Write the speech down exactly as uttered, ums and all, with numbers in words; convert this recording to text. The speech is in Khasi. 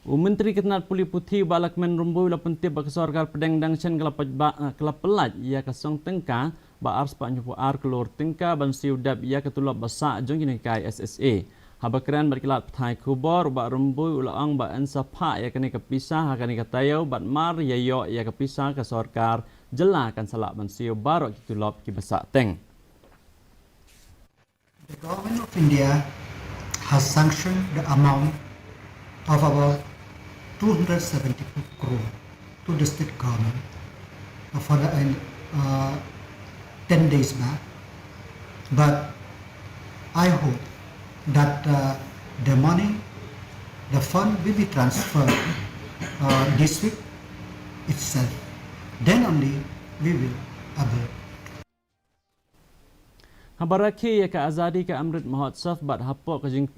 U Myntri ka tnad pule puthi u Bah Lahkmen Rymbui u la pyntip ba ka sorkar pdeng dang shen ka la pynbha, eh, ka la pyllait ïa ka song tyngka ba arspah hynñiewphew ar klur tyngka ban siew dep ïa ka tulop ba sah jong ki nonghikai S S A. Haba kren bad ki lad pathai khubor, u Bah Rymbui u la ong ba yn sa phah ïa kane ka pisa ha kane ka taïew bad mar ïa ïoh ïa ka pisa, ka sorkar jylla kan sa lah ban siew baroh ki tulop ki ba sah teng. The government of India has sanctioned the amount of about two hundred seventy-two crore to the state government for the, uh, ten days back. But I hope that, uh, the money, the fund will be transferred, uh, this week itself. Then only we will able. Haba rakhe ïa ka Azadi Ka Amrit Mahotsav bad hapoh ka jingkhmih